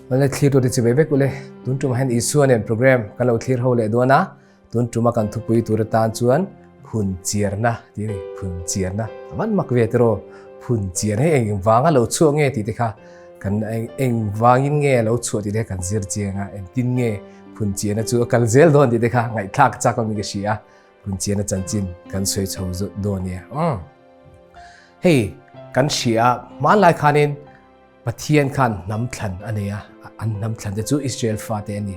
Mala thlir tur te chi ve vek ule. Tun tum hian Isua nen program kan lo thlir ho leh dawn a. Tun tuma kan thupui tur atan chuan phun chiarna tih a ni. Phun chiarna. A van mak ve tiraw. Phun chiarna hi eng vanga lo chhuak nge tih te kha kan eng vangin nge lo chhuah tih te kha kan zir chiang a. Engtin nge phun chiarna chu a kal zel dawn tih te kha ngaihthlak chak awmin ka hria a. Phun chiarna chanchin kan sawi chho dawn nia. Hei kan hria a, hmanlai khanin Pathian khan hnam thlan a nei a, an hnam thlan te chu Israel fate a ni.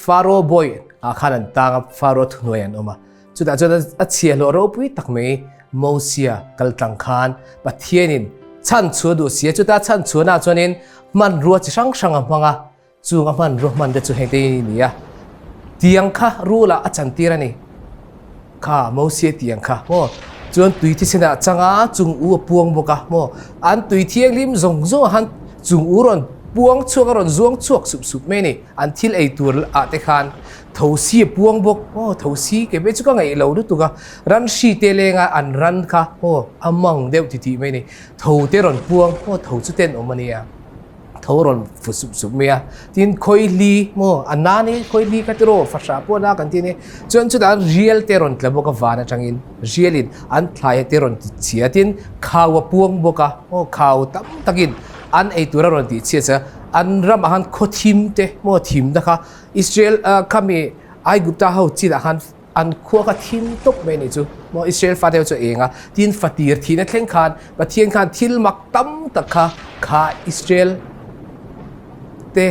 Faro bawi ah khan an tang a, Faro thuhnuai an awm a. Chutah chuan a chhiahhlawh ropui tak mai Mosia kal tlang khan Pathianin chhan chhuah duh si a, chuta chhan chhuahna chuanin hmanrua chi hrang hrang a hmang a, Chung a hmanrua hman te chu heng te hi ni a, tiang kha rul ah a chantir a ni. Kha Mosia tiang kha maw? Chuan tui thisen ah chang a, chung u a puang bawk a maw? An tui thianghlim zawng zawng ah khan chung u rawn puang chhuak a rawn zuang chhuak sup sup mai a ni. An thil ei tur ah te khan thosi a puang bawk maw? Thosi ke mai chu ka ngaih lo lutuk a, ran hri te leng a an ran kha maw a mang deuh ti tih mai a ni. Tho te rawn puang maw? Tho chu tenawm a nia. Tho rawn fu sup sup mai a, tin khawihli maw a na ni khawihli kha tiraw fahrah pawh na kan ti a ni, chuan chutah rial te rawn tla bawk a van atangin rialin an thlai te rawn ti chhia tin khau a puang bawk a maw khau tam takin an ei tur a rawn tih chhia che an ramah khan khaw thim te maw thimna kha Israel khami Aigupta ho chinah khan An khua kha thim tawp mai a nih chu. Maw Israel fate ho chu a eng a, tin fatir thihna thleng khan Pathian khan thil mak tam tak kha kha Israel te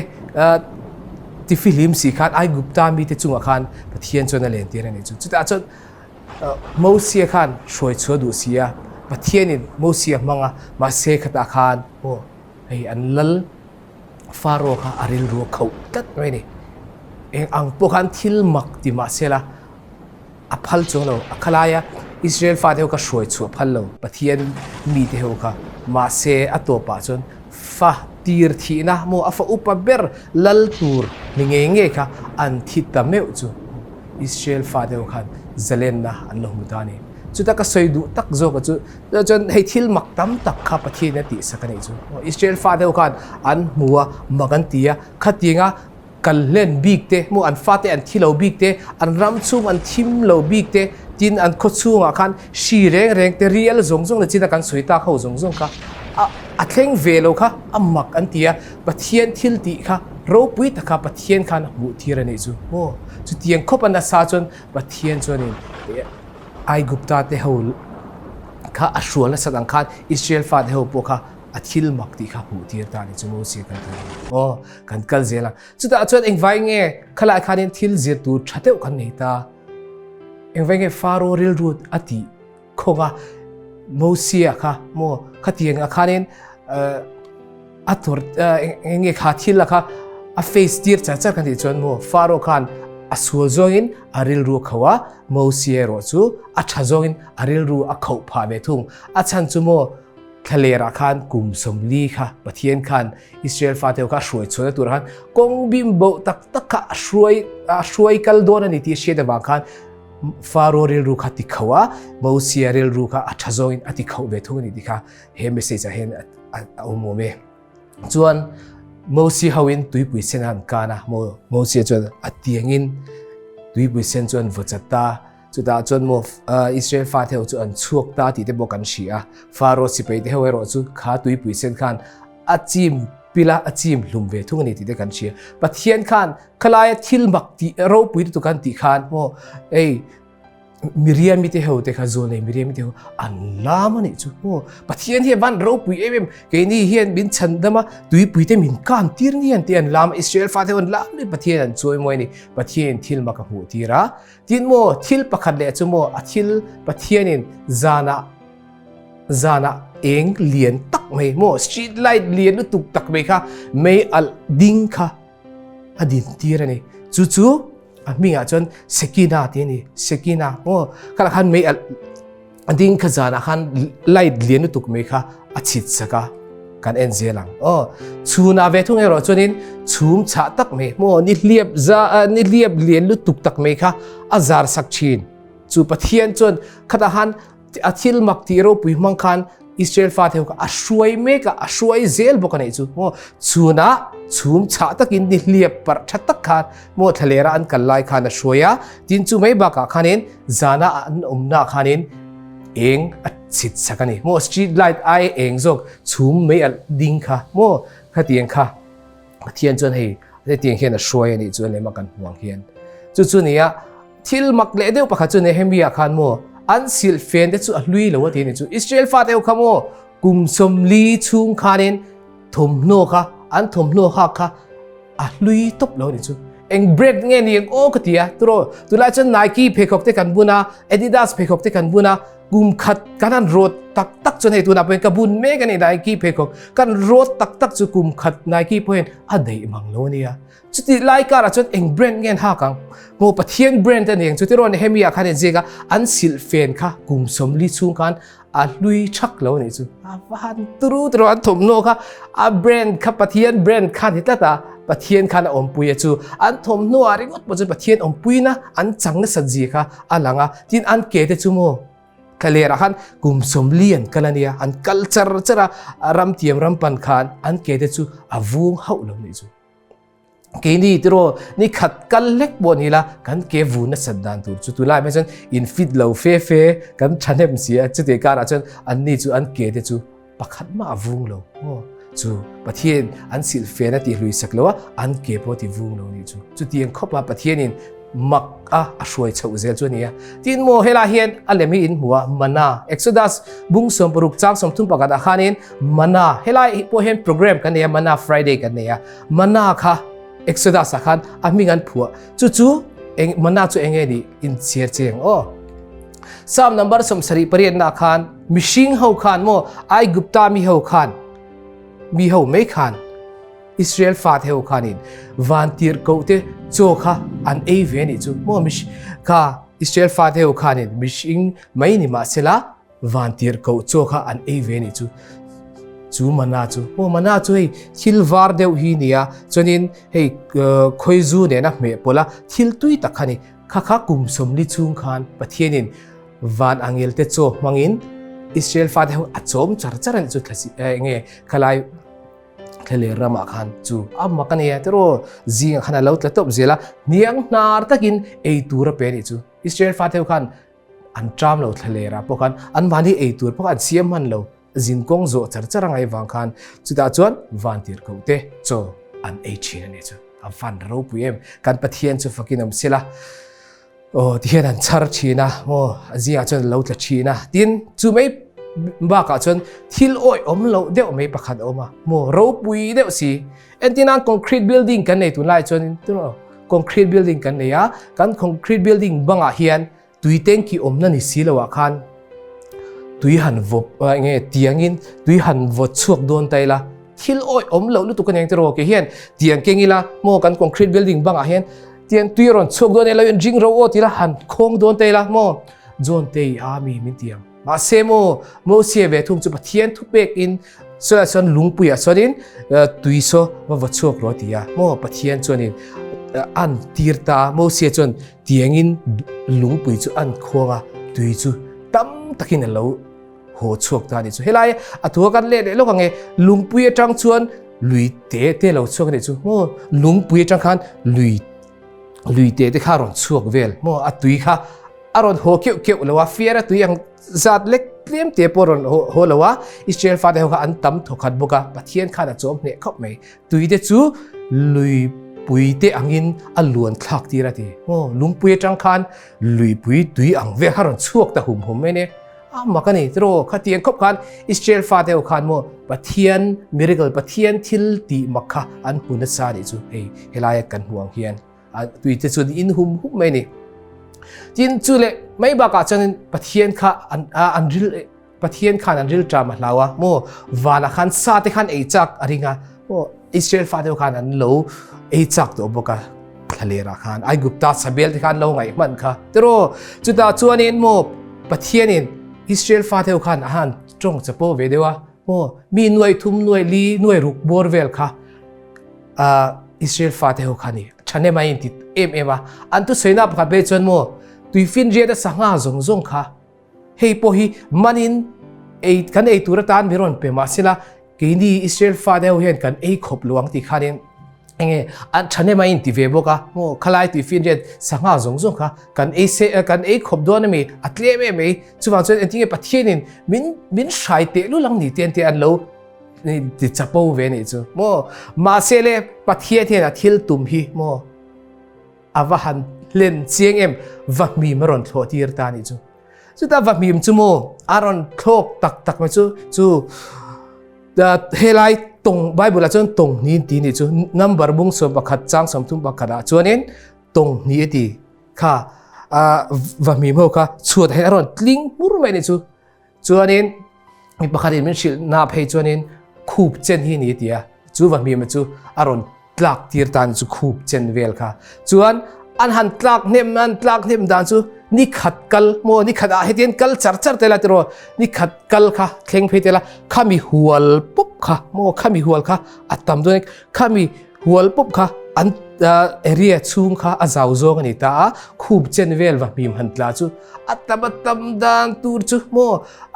tifihlim si khan Aigupta mite chungah khan Pathian chuan a lentir a nih chu. Chutah chuan Mosia khan hruai chhuah duh si a, Pathianin Mosia hmang a, mahse khatah khan maw hei an lal Faro kha a rilru a khauh tlat mai a ni. Eng ang pawh khan thil mak ti mah sela a phal chuang lo. A khalaia Israel fate ho kha hruai chhuah phal lo, Pathian mite ho kha. Mahse a tawpah chuan fa tir thihna maw a fa upa ber lal tur ni ngei ngei kha an thi ta meuh chu Israel fate ho khan zalenna an lo hmu ta a ni. Chuta ka sawi duh tak zawk chu Chuan hei thil mak tam tak kha Pathian a tihsak a nih chu. Israel fate ho khan an hmu a, mak an ti a, khatianga kal hlen bik te, hmu an fate an thi lo bik te, an ram chhung an thim lo bik te, tin an khaw chhungah khan hri reng reng te, rial zawng zawng leh chin a kan sawi tak ho zawng zawng kha a thleng ve lo kha a mak an ti a, Pathian thil tih kha ropui tak kha Pathian khan a hmuh tir a nih chu. Maw? Chutiang khawp a nasa chuan Pathian chuanin Aigupta te ho kha a hrual nasat ang khan Israel fate ho pawh kha a thil mak tih kha hmuh tir ta a ni chu Mosia kan ti. Aw, kan kal zel a. Chutah chuan engvai nge khalai khanin thil zir tur tha deuh kan nei ta. Engvai nge Faro rilru a tih khawng a Mosia kha maw khatiang a khanin a tur enge kha thil a kha a face tir char char kan tih chuan maw Faro khan a sual zawngin a rilru a kho a Mosia erawh chu a tha zawngin a rilru a khoh phah ve thung a chhan chu maw thlalerah khan kum 40 kha Pathian khan Israel fate kha a hruai chhuahna tur khan kawng bim bo tak tak kha a hruai a hruai kal dawn a ni tih hriat avang khan Faro rilru kha ti kho a Mosia rilru kha a tha zawngin a ti khoh ve thung a ni tih kha he message ah hian a awm awm e. Chuan Mosi hoin tuipui sen an kan a, Mosi chuan a tiangin tuipui sen chu an vaw chat ta, chutah chuan maw Israel fate ho chu an chhuak ta tih te pawh kan hria a, Faro sipai te ho erawh chu kha tuipui sen khan a chim pil a, a chim hlum ve thung a ni tih te kan hria. Pathian khan khalaia thil mak tih ropui lutuk an tih khan maw ei Miriami te ho te kha zawl nei Miriami te ho an lam a nih chu maw Pathian hian van ropui em em keini hian min chhan dam a tuipui te min kan tir ni an ti an lam Israel fate ho an lam ni Pathian an chawi mawi ni Pathian thil mak a hmuh tir a tin maw thil pakhat leh chu maw a thil Pathianin zana zana eng lian tak mai maw street light lian lutuk tak mai kha mei alh ding kha a din tir a ni chu chu A hmingah chuan Sekina tih a ni. Sekina maw khalah khan mei a ding kha zanah khan light lian lutuk mai kha a chhit sak a kan en zel ang. Aw chhunah ve thung erawh chuanin chhum chhah tak mai maw ni hliap za ni hliap lian lutuk tak mai kha a zar sak thin. Chu Pathian chuan khatah khan a thil mak tih ropui hmang khan Israel fate ho kha a hruai mek a, a hruai zel bawk a nih chu. Maw chhunah chhum chhah takin ni hliap parh tha tak khan maw thlalera an kal lai khan a hruai a, tin chu mai bakah khanin zana an awmnaah khanin eng a chhit sak a ni. Maw street light ai eng zawk chhum mei alh ding kha maw khatiang kha Pathian chuan hei hetiang hian a hruai a nih chu a lem a kan hmuh ang hian. Chu chu nia thil mak leh deuh pakhat chu Nehemia khan maw an silh fen te chu a hlui lo a ti a ni chu. Israel fate ho kha maw kum 40 chhung khanin thawmhnaw kha an thawmhnaw hak kha a hlui tawp lo a ni chu. Eng brand nge ni ang aw ka ti a turaw tunlai chuan Nike pheikhawk te kan bun a Adidas pheikhawk te kan bun a kum khat kan han rawt tak tak chuan hei tunah pawhin ka bun mek a ni Nike pheikhawk kan rawt tak tak chu kum khat Nike pawhin a daih mang lo a nia chuti lai karah chuan eng brand nge an hak ang maw Pathian brand a ni ang chu tiraw Nehemia khan en ziak a an silh fen kha kum 40 chhung khan a hlui thak lo a nih chu a va han turu tiraw an thawmhnaw kha a brand kha Pathian brand kha ni tlat a Pathian khan a awmpui a chu an thawmhnaw ah ringawt pawh chuan Pathian awmpuina an chang nasat zia kha a lang a tin an ke te chu maw thlaler ah khan kum 40 an kal a nia an kal char char a ram tiam ram pan khan an ke te chu a vung hauh lo nih chu keini tiraw ni khat kal hlek pawh ni la kan ke vu nasat dan tur chu tunlai mai chuan in fit lo fe fe kan thahnem si a chutih karah chuan an ni chu an ke te chu pakhat mah a vung lo aw chu Pathian an silh fen a tih hlui sak lo a an ke pawh a ti vung lo nih chu chutiang khawp a Pathianin mak a a hruai chhoh zel chu a ni a tin maw helai hian a lem hi in hmu a mana Exodus bung 60 chang 31 ah khanin mana helai pawh hian program kan nei a mana Friday kan nei a mana kha Exodus ah khan a hming an phuah chu chu eng mana chu enge ni in chhiar cheng aw Psalm number 78 na khan mihring ho khan maw Aigupta mi ho khan mi ho mai khan Israel fate ho khanin vantirhkoh te chaw kha an ei ve anih chu maw kha Israel fate ho khanin mihring mai ni mahsela vantirhkoh chaw kha an ei ve anih chu chu mana chu maw mana chu hei thil var deuh hi nia chuanin hei khawizu nena hmeh pawlh a thil tui tak kha ni kha kha kum 40 chhung khan Pathianin van angel te chaw hmangin Israel fate ho a chawm char char anih chu thlasi enge khalai Thlaler ramah khan chu a mak a nia tiraw zingah khan a lo tla tawp zel a hniang hnar takin ei tur a pe anih chu Israel fate ho khan an ṭam lo thlalerah pawh khan an mahni ei tur pawh an siam hman lo zinkawng zawh char char a ngaih vang khan chutah chuan vantir koh te chaw an ei ṭhin a nih chu a van ropui em kan Pathian chu fakin awm sela. Aw ti hian an chhar thin a, maw a zingah chuan a lo tla thin a. Tin, chu mai bakah chuan thil awih awm loh deuh mai pakhat a awm a, maw ropui deuh si. Entir nan concrete building kan nei tunlai chuan tiraw concrete building kan nei a, kan concrete building bangah hian tui tanki awmna ni si loah khan tui han vawp enge tiangin tui han vawt chhuak dawn ta ila thil awih awm loh lutuk a ni ang tiraw kei hian tiang keng ila maw kan concrete building bangah hian Tiang tui a rawn chhuak dawn e lo in ring ro aw tila han khawng dawn te ila maw John te i a mi min tiang mahse maw Mosia ve thung chu Pathian thu pek in chuan chuan lungpui ah chuan in tui saw va va chhuak rawh ti a maw Pathian chuan in an tir ta Mosia chuan tiang in lungpui chu an khuang a tui chu tam takin a lo haw chhuak ta ni chu helai a thua kan leh leh lawk ange lungpui atang chuan lui te te lo chhuak ani chu maw lungpui atang khan lui lui te te kha rawn chhuak vel maw a tui kha a rawn haw keuh keuh lo a fiar a tui ang zat lek tlem te pawh rawn haw lo a Israel fate ho kha an tam thawkhat bawk a Pathian khan a chawm hneh khawp mai tui te chu lui pui te angin a luan thlak tir a ti maw lungpui atang khan luipui tui ang vel kha rawn chhuak ta hum hum mai ne A mak a ni tiraw khatiang khawp khan Israel fate ho khan maw Pathian miracle Pathian thil tih mak kha an hmu nasa nih chu hei helaia kan hmu ang hian a tui te chuan in hum hum mai ni. Tin chu leh mai bakah chuan Pathian kha an an ril Pathian khan an ril ṭam a hlau a maw vanah khan sa te khan ei chak a ring a maw Israel fate ho khan an lo ei chak tawh bawk a thlalerah khan Aigupta sabel te khan lo ngaih hman kha tiraw chutah chuanin maw Pathianin Israel fate ho khan a han tawng chapo ve deuh a maw mi nuai thum nuai li nuai ruk bawr vel kha Israel fate ho kha ni thahnem a inti em em a an thusawi na pakhat ber chuan maw tuifinriat a sangha zawng zawng kha Hei pawh hi manin Ei kan ei tur atan mi rawn pe mahsela keini Israel fate ho hian kan ei khawp lo ang tih khanin enge an thahnem a inti ve bawk a maw khalai tui finriat sangha zawng zawng kha kan ei se kan ei khawp dawn ami a tlem em mai chuvang chuan engtinge Pathianin min min hrai teh lul ang ni te an ti an lo ti chapo ve nih chu maw mahse le Pathian hian a thil tum hi maw a va han hlen chiang em va hmim a rawn thlawh tir ta nih chu. Chutah va hmim chu maw a rawn thlawk tak tak mai chu chu helai tawng Bible ah chuan tawng hni ti ni chu number bung 11 chang 31 ah chuanin tawng hni a ti kha va hmim ho kha chhuat hian a rawn tling hmur mai ni chu Chuanin mi pakhatin min hrilh na phei chuanin khup chen hi ni tia chu va hmim chu a rawn tlak tir tan chu khup chen vel kha chuan an han tlak hnem an tlak hnem dan chu ni khat kal maw ni khat ah hetian kal char char tela tiraw ni khat kal kha thleng phei tela khami hual pawp kha maw khami hual kha a tam dawn khami hual pawp kha an area chhung kha a zau zawng a ni ta a, khup chen vel va hmim han tla chu a tam a tam dan tur chu maw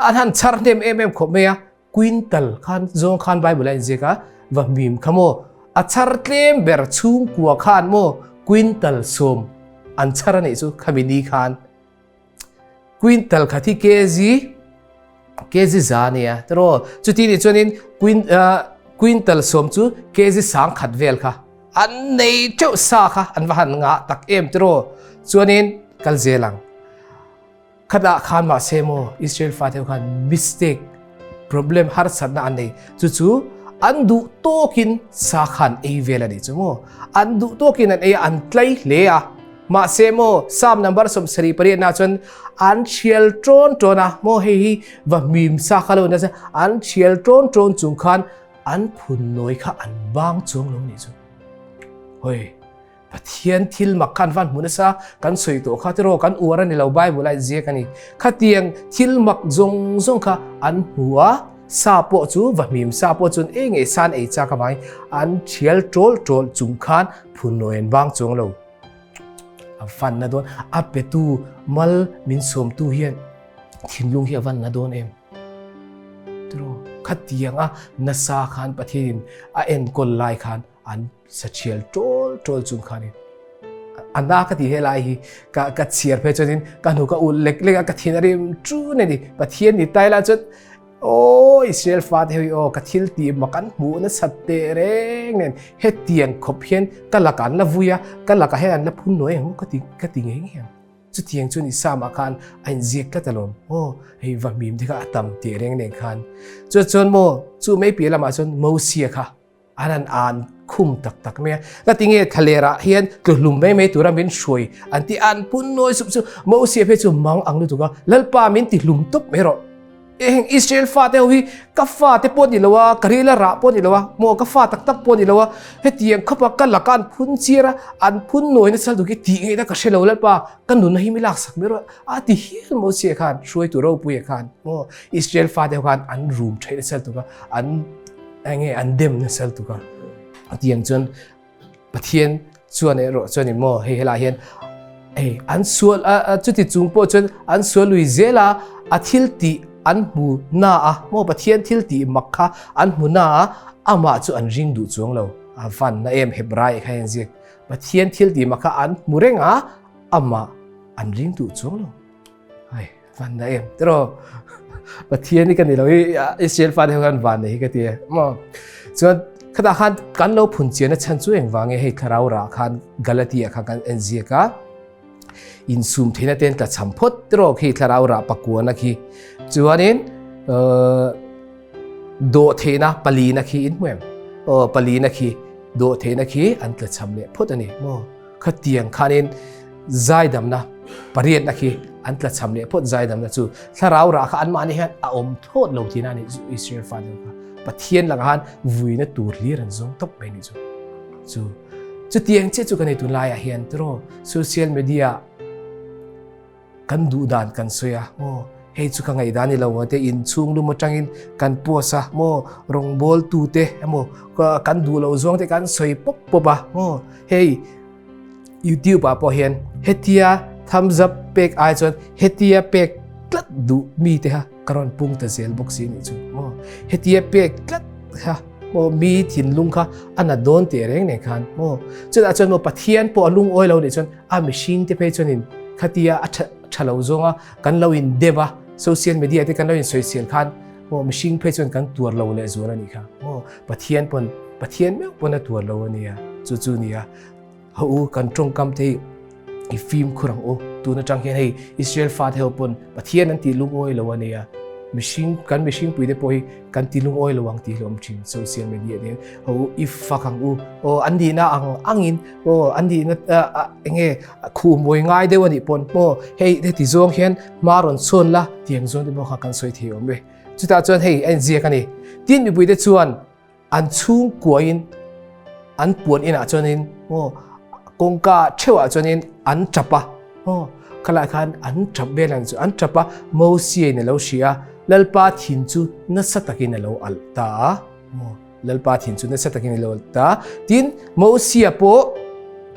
an han chhar hnem em em khawp mai a, quintal khan zawng khan Bible a inziak a, va hmim kha maw a chhar tlem ber chhungkua khan maw quintal sawm an chhar a nih chu khami ni khan. Quintal khat hi kg kg za nia tiraw chuti nih chuanin quin quintal sawm chu kg sang khat vel kha an nei teuh sa kha an va han ngah tak em tiraw chuanin kal zel ang khatah khan mahse maw Israel fate ho khan mistake Problem harsatna an nei. Chu chu an duh tawkin sa khan ei vel a nih chu maw. An duh tawkin an ei a, an tlai hle a. Mahse maw Psalm number 78 na chuan an thial tawn tawn a, maw hei hi va hmim sa kha lo nasa an thial tawn tawn chung khan an phun nawi kha an bang chuang lo nih chu. Hoi. Pathian thil mak khan van hmu nasa kan sawi tawh kha tiraw kan uar a ni lo Bible a inziak a ni. Khatiang thil mak zawng zawng kha an hmu a, sa pawh chu vahmim sa pawh chuan eng nge san ei chak avangin an thial tawl tawl chung khan phunnawi an bang chuang lo. A van na dawn a petu mal min sawmtu hian thinlung hi a van na dawn em. Tiraw khatiang a nasa khan Pathianin a enkawl lai khan an Sathial ṭawl ṭawl chung khanin a na ka ti he lai hi ka ka chhiar phei chuanin ka hnu ka ul lek lek a ka thin a rim ṭun a ni Pathian ni tai la chuan aw Israel fate hei aw ka thil tih mak an hmuh nasat teh reng nen hetiang khawp hian ka lakah an la vui a ka lakah hian an la phun nuai ang ka ti ka ti ngei ngei ang chutiang chuan Isama khan a inziak tlat alawm aw hei va hmim te kha a tam teh reng nen khan chuan chuan maw chu mai piah lamah chuan Mosia kha An han an khum tak tak mai a. Ka ti nge thlalerah hian tluhlum mai mai tura min hruai an ti an pun nawi sup chu Mosia phei chu mang ang lutuk a, Lalpa min ti hlum tawp mai rawh. Heng Israel fate ho hi ka fate pawh ni lo a, ka rila rah pawh ni lo a, maw ka fa tak tak pawh ni lo a, hetiang khawpa ka laka an phun chiar a, an phun nawi nasa lutuk hi tih ngaihna ka hre lo Lalpa ka nunna hi mi laksak mai rawh a ti hial Mosia khan hruaitu ropuia khan maw Israel fate ho khan an rum theih nasa lutuk a, an Enge an dem nasal tuk a. Atiang chuan Pathian chuan erawh chuan in maw hei helai hian hei an sual chuti chung pawh chuan an sual lui zel a a thil tih an hmu na a maw Pathian thil tih mak kha an hmu na a amah chu an ring duh chuang lo a van na em Hebrai kha hian ziak Pathian thil tih mak kha an hmu reng a amah an ring duh chuang lo. Ai, van na em. Tiro, Pathian hi ka ni lo hi, Israel fate ho khan van nei hi ka ti e. Mo, chuan khata khan kan lo phun chian a chan chu eng wange hei thlarau ra khan Galatia kha kan en ziak a. Insum theina ten tla cham phot tiro khi thlarau ra pakuana khi. Chuanin do theina palina khi in hmuem. O palina khi do theina khi an tla cham le phot ani. Mo, khatiang khanin Zaidamna pariatna khi an tlachham leh phawt zaidamna chu thlarau rah kha anmahni hian a awm thlawt lo tihna a ni Israel fate kha Pathian lakah khan vuina tur hlir an zawng tawp mai ni chu chu chutiang chiah chu kan ei tunlaiah hian tiraw social media kan duh dan kan sawi a maw hei chu ka ngaihdan ni lo te inchhung lum atangin kan post a maw rawngbawl tu te emaw kan duh loh zawng te kan sawi pawp pawp a maw hei YouTube ah pawh hian hetia thumbs up pek ai chuan hetia pek tlat duh mi te kha ka rawn pung ta zel bawk si anih chu maw. Hetia pek tlat kha maw mi thinlung kha a na dawn teh reng nen khan maw. Chutah chuan maw Pathian pawh a lungawi lo nih chuan a mihring te phei chuanin khatia a tha tha lo zawnga kan lo in dep a, social media te kan lo in sawisel khan maw mihring phei chuan kan tuar lo leh zual anih kha maw. Pathian pawn Pathian meuh pawn a tuar lo ania chu chu nia. Ho u kan tawngkam te hi i fimkhur ang u. Tun atang hian hei Israel fate ho pawn Pathian an tih lungawi lo a nia. Mihring kan mihring pui te pawh hi kan ti lungawi lo ang tih hlawm thin social media te hian. Ho u i fak ang u. Aw an nihna ang angin aw an nihna enge khuhmawi ngai deuh a nih pawn maw hei heti zawng hian hma rawn chhawn la tiang zawng te pawh kha kan sawi thei awm e. Chutah chuan hei a inziak a ni. Tin mipuite chuan An chhungkuain an puan inah chuanin maw kawngka theuhah chuanin an tap a, maw khalai khan an tap vel ang chu an tap a, Mosiain a lo hria a, Lalpa thin chu nasa takin a lo alh ta a, maw Lalpa thin chu nasa takin a lo alh ta a, tin Mosia pawh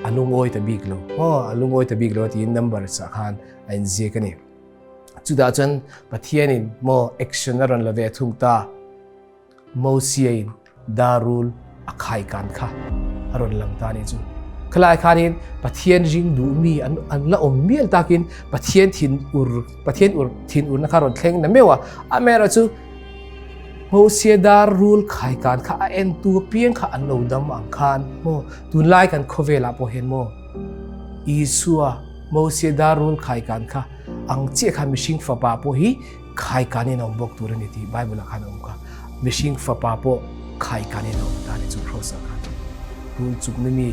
a lungawi ta bik lo, maw a lungawi ta bik lo tiin number ah khan a inziak a ni. Chutah chuan Pathianin maw action a rawn la ve thung ta. Mosiain darul a khaikan kha a rawn lang ta anih chu. Khalai khanin Pathian ring duh mi an an la awm mial takin Pathian thin ur Pathian ur thin urna kha rawn thleng na meuh a. Amaherawh chu Mosia darul khaikan kha a entu apiang kha an lo dam ang khan maw tunlai kan khawvelah pawh hian maw Isua Mosia darul khaikan kha ang chiah khan mihring fapa pawh hi Khai kanin a awm bawk tur a ni tih Bible ah khan a awm kha. Mihring fapa pawh khai kanin a awm ta a ni chu Kross ah khan. Rul chuk ni mi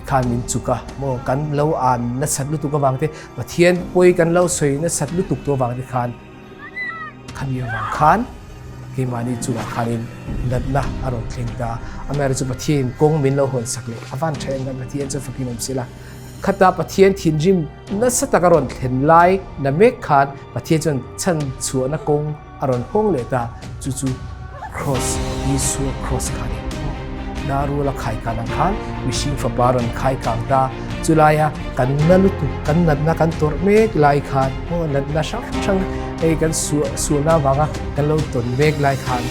khan min chuk a maw kan lo an nasat lutuk avang te Pathian pawi kan lo sawi nasat lutuk tu avang te khan khami avang khan keimahni chungah khanin natna a rawn thleng ta. Amaherawhchu chu Pathianin kawng min lo hawn sak leh a van tha em kan Pathian chu fakin awm sela. Khata Pathian thinrim nasa tak a rawn thlen lai na mek khan Pathian chuan chhan chhuahna kawng a rawn hawng leh ta, chu chu Kraws, Isua Kraws kha a ni. Darul a khai kan ang khan mihring fapa a rawn khai kang ta, chulaia kan na lutuk, kan natna kan tawrh mek lai khan, aw natna hrang hrang hei kan sualna avanga kan lo tawn mek lai khan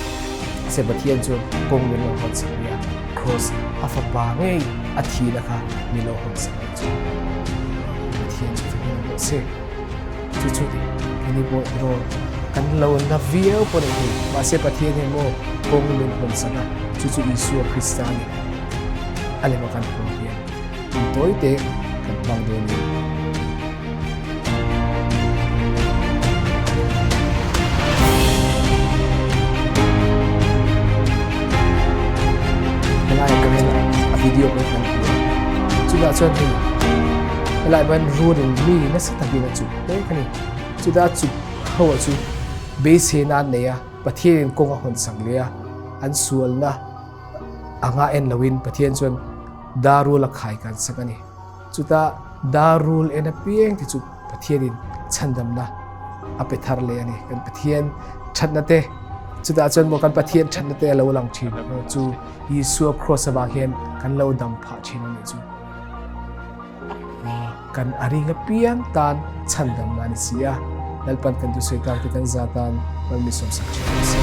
se Pathian chuan kawng min rawn hawn sak nia, Kraws a fapa ngei a thihna kha min lo hawn sak ang chu. Pathian chu fakin a rawh se. Chu chu ni keini pawh erawh kan lo na viau pawh nei thei. Mahse Pathian hian maw kawng min hawn sak a, chu chu Isua Krista a ni. A lema kan hawn hian in tawi te kan hmang dawn nia. Helai ka vel a video pawh kan hmu a. Chutah chuan hei helai pawh hian rulin mi nasa takin a chuk mek a ni. Chutah a chuk ho ah chu beiseina an nei a, Pathianin kawng a hawn sak leh a, an sualna anga en loin Pathian chuan darul a khai kan sak a ni. Chutah darul en apiang te chu Pathianin chhandamna a pe thar leh a ni. Kan Pathian thatna te, chutah chuan maw kan Pathian thatna te a lo lang thin chu Isua Kraws avang hian kan lo dam phah thin a nih chu. Kan a ring apiang tan chhandamna a ni si a, Lalpan kan thusawi tak te kan za tan mal mi sawmsak thin a ni si.